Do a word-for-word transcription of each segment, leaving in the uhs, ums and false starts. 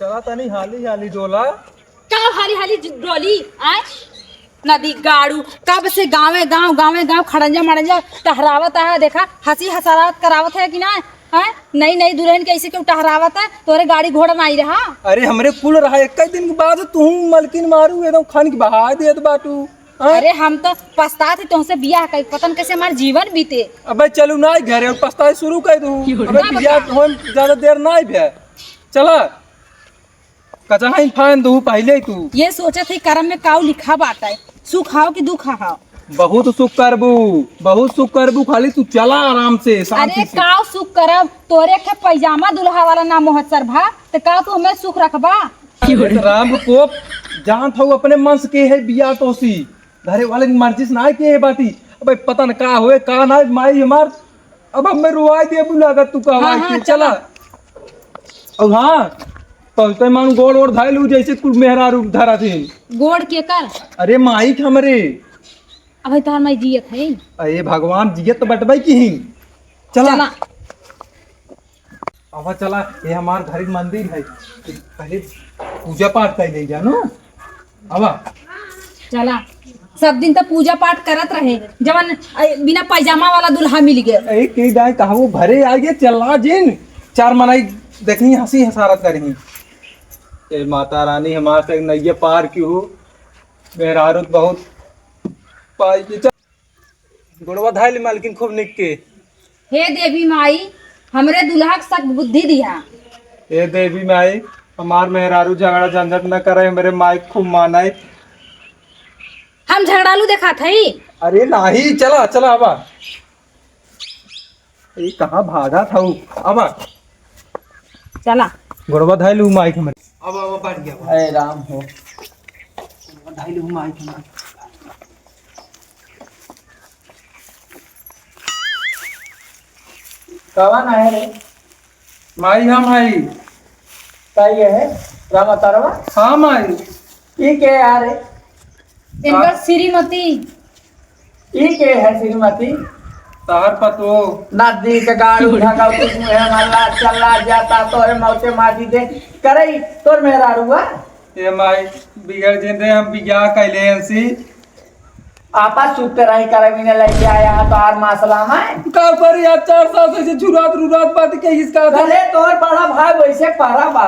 चला तनी हाली हाली डोला। का हाली हाली ज-, डोली? आय? नदी गाड़ू, कब से गावे गाँव, गावे गाँव, खड़ंजा मड़ंजा टहरावत है। देखा, हँसी हँसारात करावत है कि ना? हैं? नई नई दुल्हन के ऐसे क्यों टहरावत है? तोरे गाड़ी घोड़ा नाई रहा? अरे, हमरे कुल रहा, एक दिन के बाद तू मलकिन मारू, एकदम खान की बहा देत बाटू। हाँ? अरे, हम तो पछतात ही तुमसे बियाह कई, पता न कैसे हमार जीवन बीते। अबे, चलू ना घरे, और पछताए शुरू कर दू। अबे, ना बियाह पछता। होन ज्यादा देर ना भे। चला, कचाइन फान दू पहले ही तू। ये सोचत ही करम में काऊ लिखा बाटा है, सुख हाव कि दुख हाव। बहुत सुख करबू, बहुत सुख करबू, खाली तू चला आराम से, शांति अरे से। काऊ सुख करब, तोरे के पैजामा दुल्हा वाला ना मोहत सर भा, तो काऊ तू हमें सुख रखबा? अरे तो राम को कोप जानत हऊ, अपने मन से के है बियाह तोसी, घरे वाले की मर्जी से ना के है बाटी। अबे पता न का होए, का ना, माई हमार, अब हमें रुआई दे बुला कर तू कहवा हाँ, हाँ, के, चला। चला। अब हाँ, पहुँचते मान गोड़ ओड़ धाई लू, जैसे कुल मेहरारू धरा थे। गोड़ के कर? अरे माई के हमरे। अबे तोहर माई जियत है? अरे भगवान, जियत तो बटबई की ही। चला। चला। अब चला, ये हमार घर के मंदिर है, पहले पूजा पाठ कर ले जानो। अब चला, सब दिन तो पूजा पाठ करत रहे, जवन, ए, बिना पैजामा वाला दुल्हा मिल गए। ए, के दाई कहा वो घरे आ गए, चला जिन, चार मनई देखी हँसी हँसारत करही। ए माता रानी, हमार से नैया पार की हो, मेहरारू बहुत पाई के चल। गोड़वा धाइल मालकिन खूब निक के। हे देवी माई, हमरे दुल्हा के सक बुद्धि दिहा। हे देवी माई, हमार मेहरारू झगड़ा झंझट न करे, हमरे माई खूब मानाई। हम झगड़ालू देखात हई? अरे नाही, चला, चला, आवा। ये कहाँ भागा था वो? आवा। चला। गोड़वा धाइल माई के हमरे। अब, अब बढ़ गया, अब। हे राम हो। गोड़वा धाइल माई के हमरे। कवन है रे? माई, हम हई। का ये है? रामा तारवा? हाँ, माई। ई के यार है? इनकर का? श्रीमती। ई के है श्रीमती? तहर पतो। नदी के गाड़ू भगवती मुहे मल्ला चला जाता तोरे मौते माटी दे। करे तोर मेहरारुआ? ए माई, बिगड़ जेंदे हम बियाह कैले हंसी। आपा सुत रही करे बिना लइके आया तो आर मासला में। का करी यार, चार साल से झुरात रुरात बात के इसका था। भले तोर बड़ा भाई वैसे पारा बा।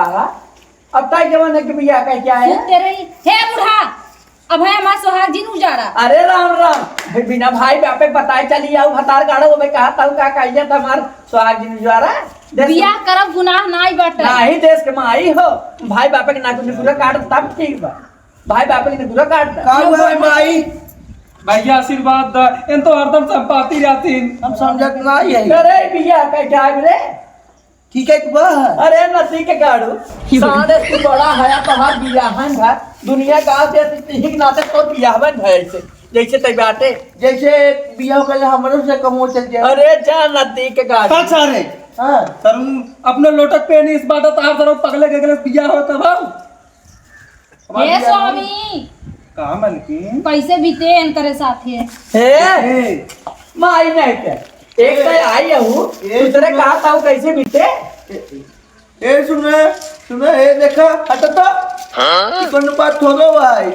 अब ताई जवान है कि बियाह कह के आया? सुत रही। हे बूढ़ा, अब है हमार सोहाग जिन उजारा। अरे राम राम, बिना भाई बापे बताए चली आऊ भतार गाड़ो में कहा ताऊ का कहिया था हमार सोहाग जिन उजारा। देश बियाह करब गुनाह नाई बाटे। नाही देश के माई हो, भाई बापे के नाक में पूरा काट तब ठीक बा। भाई बाप के निगुरा काट दे। का हुआ है माई? भैया आशीर्वाद द, इन तो हरदम संपाती रहतीन। हम समझत नाही है। अरे बिया का क्या रे? ठीक है बा। अरे नती के गाड़ू, साढ़े से बड़ा है तोहार बियाहन है। दुनिया का दे ठीक नाते तो बियाहन है ऐसे, जैसे तै बाटे। जैसे बियाह कर हमरो से कमो चल जाए। अरे जा नती के गाड़ू। का सारे? हाँ। सरू अपने लोटक पे नहीं इस बात तार सरू पगले गगले बियाह होता भाऊ। हे स्वामी। का मलकिन? कैसे बीते इनकरे साथे? हे, ए। माई नहीं के। एक तो आई हूँ, ए, दूसरे सुनो। कहा था वो कैसे बीते? ए, ए, सुनो, सुनो, ए, देखा, हट तो। हाँ? कौन बात हो गो भाई?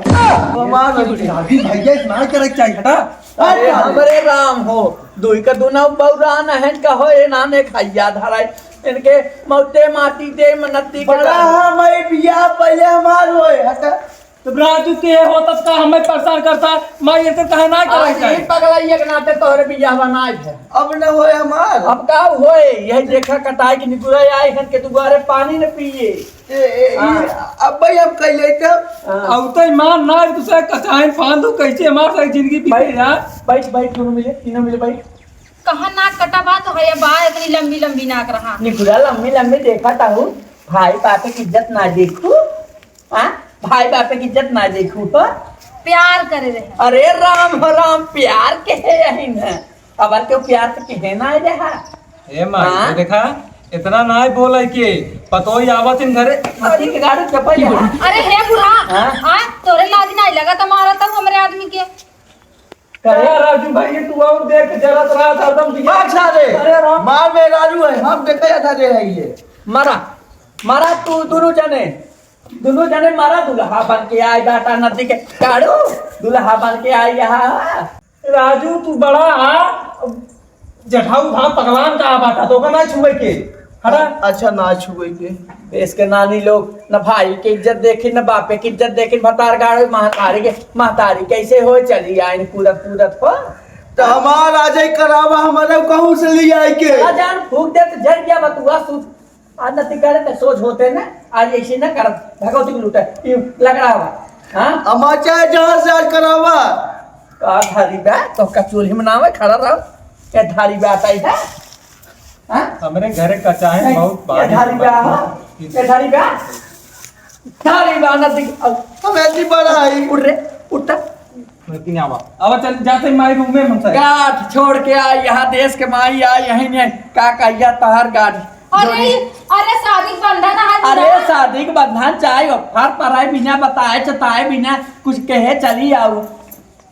हमार लड़की। दादी भैया इतना करे चाहिए, हटा। अरे हमरे राम हो, दुई का दुना बौरा नहन का हो, ए नाने खैया धराई। इनके मौते माटी दे मनती के बड़ा काम। हम ई बियाह पहले हमार होए, हटा। तो राजू के हो तब का हमें परेशान करता, मैं इनके कहे ना करे आज चाहिए। ई पगला ये के नाते तोहरे बियाह बनाए है। अब न होए हमार। अब का होए, यह देखा कटाई की निगुरा आए हन के दुआरे पानी न पिए। ए, ए, हाँ। अब भाई हम कह लेते हैं। हाँ। अब तो ईमान ना है, दूसरा कचाइन फांद दो, कैसे हमार सारी जिंदगी बीते बैठ, यार। बैठ, बैठ, दोनों मिले, तीनों मिले, बैठ। कहाँ नाक कटा बा तो है बा, इतनी लंबी लंबी नाक रहा। निगुरा लंबी लंबी देखा ताहू, भाई बाप की इज्जत ना देखू, हाँ? भाई बाप की इज्जत ना देखू तो? प्यार करे रहे। अरे राम हो राम, प्यार के है यही न। अब क्यों प्यार से कहे ना रहा? ए माई, हाँ? ये देखा, इतना ना बोले के, पतोई आवत इन घरे। अरे के गाड़ी चपल है। अरे हे बूढ़ा, हाँ? हाँ, तोरे लाज नहीं लगा तुम्हारा तब हमरे आदमी के। अरे राजू भाई, तू और देख, जलत रहा था, एकदम दिया। अच्छा रे, अरे राम। मार में राजू है, हम देखे था रे है ये। मारा, मारा तू दोनों जने। दुनो जने मारा, दुल्हा बन के आई बाटा नदी के काढ़ू, दुल्हा बन के आई यहाँ। राजू, तू बड़ा आ, जठाऊ भा पगलान का बाटा, तो का ना छुए के। हटा। अच्छा, ना छुए के। देश के नानी लोग न भाई के इज्जत देखी, न बापे के इज्जत देखी, भतार गाड़े महतारी के, महतारी कैसे हो चली आइन कूदत कूदत हो। तो हमार आ जाई करावा, हमारे कहूँ से ले आए के। चला जान फूक दे तो जर गया बतुआ सूत। आज नती करे तो सोच होते ना, आज ऐसे ना कर भगवती को लूटे, ये लग रहा हुआ। हाँ? हमार चाहे जहाँ से आज करावा। का धारी बा, तो का चूल्ही में नावे खड़ा रहो। ये धारी बा आता है? हाँ? हमरे घरे का चाहे नहीं, बहुत ये भारी धारी बा, हाँ? ये धारी बा? धारी बा, नती, अब हम ऐसी बड़ा आई। उठ रे, उठ। लेकिन आवा। आवा चल, जाते माई रूम में हमसे। गाठ छोड़ के आई, यहाँ देश के माई आई, यहीं में का कहिया तहार गाठ। अरे, जोड़ी। अरे शादी के बंधन है अरे ना। शादी के बंधन चाहे offer पराए बिना बताए चताए बिना कुछ कहे चली आऊ,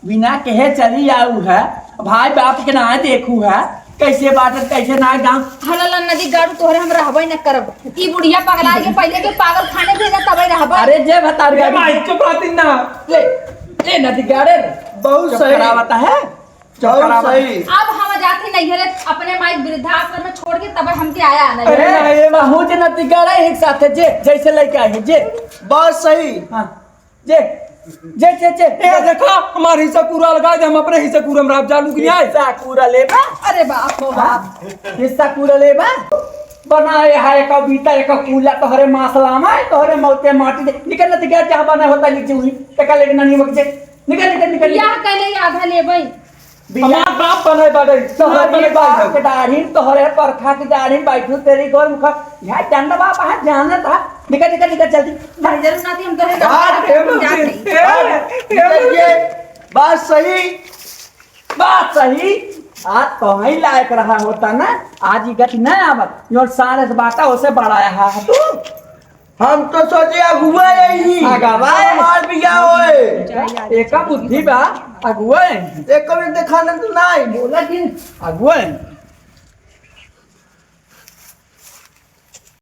बिना कहे चली आऊ है। भाई बाप के ना देखू है, कैसे बाटत कैसे ना गाँव। हला ला नदी गाड़ू तोहरे हम रहबे न करब। ई बुढ़िया पगला के पहले के पागल खाने भेजा तबे रहबे। अरे जे भतार ए गाड़ी। माई, चुप रहती ना। ले, ले नदी गाड़े रे। बहुत चुप सही। करावता है। चुप बहुत करावता है। सही। अब हम जाते नहीं है रे, अपने माई वृद्धाश्रम में छोड़ के तब हमके आया नहीं। अरे अरे ना, ये महू जे नदी गाड़े एक साथ है जे, जैसे लेके आए हैं जे। बहुत सही। हाँ। जे, जे, जे, जे। ए, देखा, हमार हिस्सा पूरा लगा दे, हम अपने हिस्सा पूरा में राब जालू की आए। हिस्सा पूरा लेबा? अरे बाप हो बाप। हिस्सा पूरा लेबा? बनाए है एक बीता, एक कूला, तोहरे मासला में, तोहरे मौते माटी दे। निकल, निकल, जहाँ बना होता, नीचे हुई। टका लेके ना नहीं बचे। निकल, निकल, निकल, निकल। बियाह कैले आधा लेबै। बियाह हमार बाप बने बाटे, तोहरे हमार बने बाप बाप। के दाढ़ी, तोहरे परखा के दाढ़ी, बैठू तेरी गोर मुखा। यहाँ चंद बाप है, जानत है। निकल, निकल, निकल, जल्दी। भाई, जरूर ना थी, हम तोहरे बात बाप के हम जाते हैं। ए, ए, निकल ये। बात सही। बात सही। आज तो ही लायक रहा होता ना, आज ये गति ना आवत। यो सारे से बाटा उसे बढ़ाया है तू। हम तो सोचे अगुआ यही। अगुआ है। हमार बियाह होए। एका बुद्धि बा, अगुआ है। एक कभी दिखाने तो नहीं। बोला कि अगुआ है।